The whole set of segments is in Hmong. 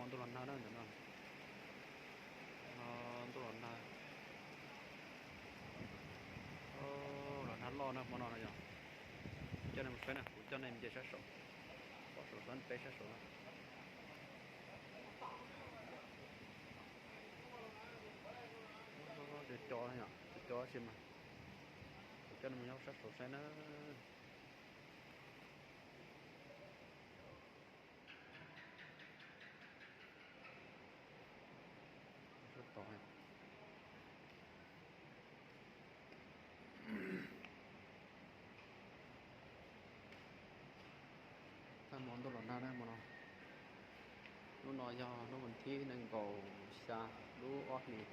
Ntuj los nag na ntawm no. Ntuj los nag, los nag loj na hmo no no yog. Coj nej mus saib na, kuv coj nej mus nce sab saud, pom saum sab peb sab saud na. Cov cov, cov cov si mas, kuv coj nej mus nyob sab saud saib na. Tag hmo ntuj los nag na hmo no. Hnub no yog hnub vas thib nees nkaum xya lub ob hlis,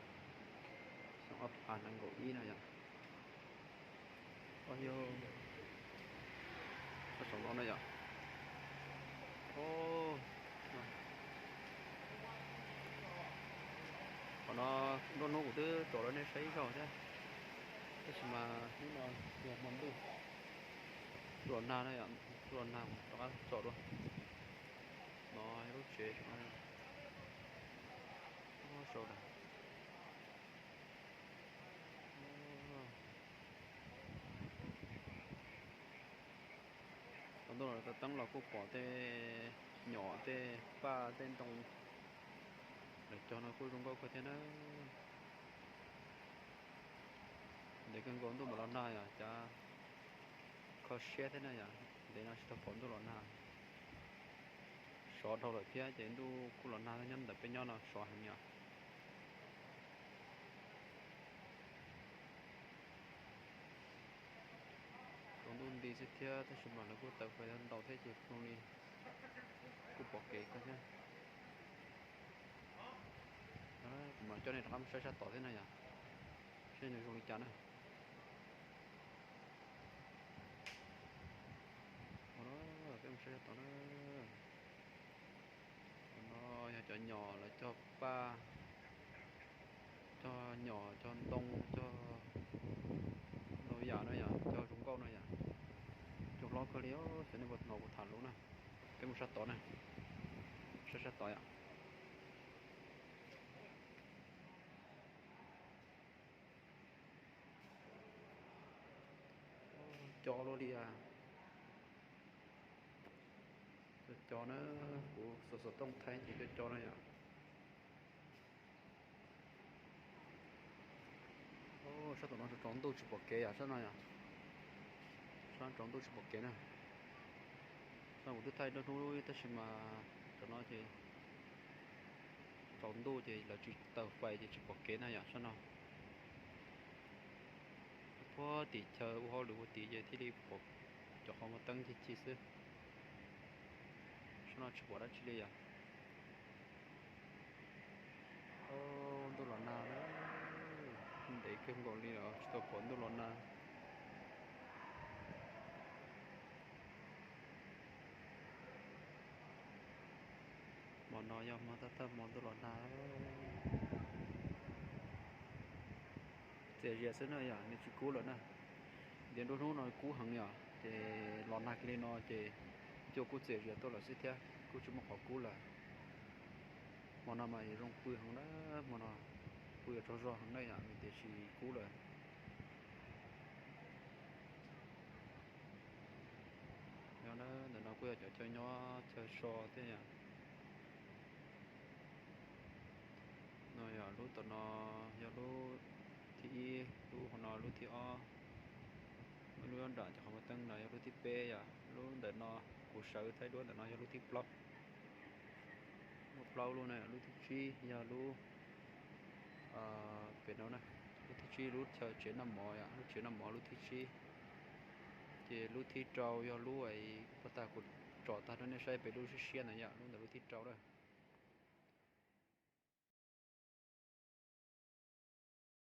xyoo ob phav nees nkaum ib no yom. Yog, sab saum no na yom. Qhov no nruab hnub kuv twb tsom rau nej saib ib zaug thiab, tab sis mas hnub no yog hmo ntuj, ntuj los nag na yom, ntuj los nag rov qab tsom dua. No yog lub tsev saum no, sau da. Thaum ntuj los teeb los kuj pom tej nyom tej paj tej ntoo, lawv cog no kuj zoo nkauj kawg thiab na. Ntev kawg nkaus ntuj mam los nag yom, cav kho siab thiab na yom, ntev no tsis tau pom ntuj los nag. Sov dhau lawm thiab ces ntuj kuj los nag nyob ntawm peb nyob no sov heev yom. Tsaus ntuj nti xwb thiab tab sis mas lawv kuj taws fais ntau thiab ces zoo li kuj pom kev kawg thiab. Kuv mam coj nej rov qab mus saib sab tod thiab na yom, saib nws zoo li cas na. Peb mus saib sab tod na. No yog cov nyom lawv cog paj, cog nyom cog ntoo cog ntau yam na yom, cog zoo nkauj na yom. Cog hlob kawg li, xyov nej puas hnov kuv tham lus na. Peb mus sab tod na, saib sab tod yom. Cov luaj li, cov cov na, kuv xov xov tooj thaij ces cov cov na yom. Sab tom no tsaus ntuj tsis pom kev yom, sab no yom. Sab tsaus ntuj tsis pom kev na. Sab kuv twb thaij dua hnub tab sis mas cov no ces tsaus ntuj ces lawv tsis taws fais ces tsis pom kev na yom, sab no. Puag tim chaw ua hauj lwm puag tim ces thiaj li pom cov qhov muag teeb cig cig xwb. Sab no tsis pom dab tsi li yom. Ntuj los nag na, ntev kawg nkaus li os, tsis tau pom ntuj los nag. Hmo no yog hmo thawj thawj hmo ntuj los nag. Txias zias xwb na yom, nws tsis kub lawm na. Ntiav nruab hnub no kub heev yom, ces los nag kiag li no ces cua kuj txias zias tuaj lawm xwb thiab, kuj tsis muaj qhov kub lawm. Hmo no mas zoo pw heev na, hmo no pw tsaug zog heev na yom, vim tias tsis kub lawm. Yog ntawm no kuj yog cov chaw nyob chaw so thiab yom. No yog lub tom no yog lub thib ib, lub hauv no lub thib ob, lub nyob nram cov qhov muag teeb no yog lub thib peb yom, lub ntawm no kuv sawv thaij duab ntawm no yog lub thib plaub. Muaj plaub lub na, lub thib tsib yog lub pem no na, lub thib tsib lub chaw tsev noj mov yom, lub tsev noj mov lub thib tsib. Ces lub thib rau yog lub uas tag kuv tsom tag rau nej saib pem lub siab siab ntawd yom, lub ntawd lub thib rau na.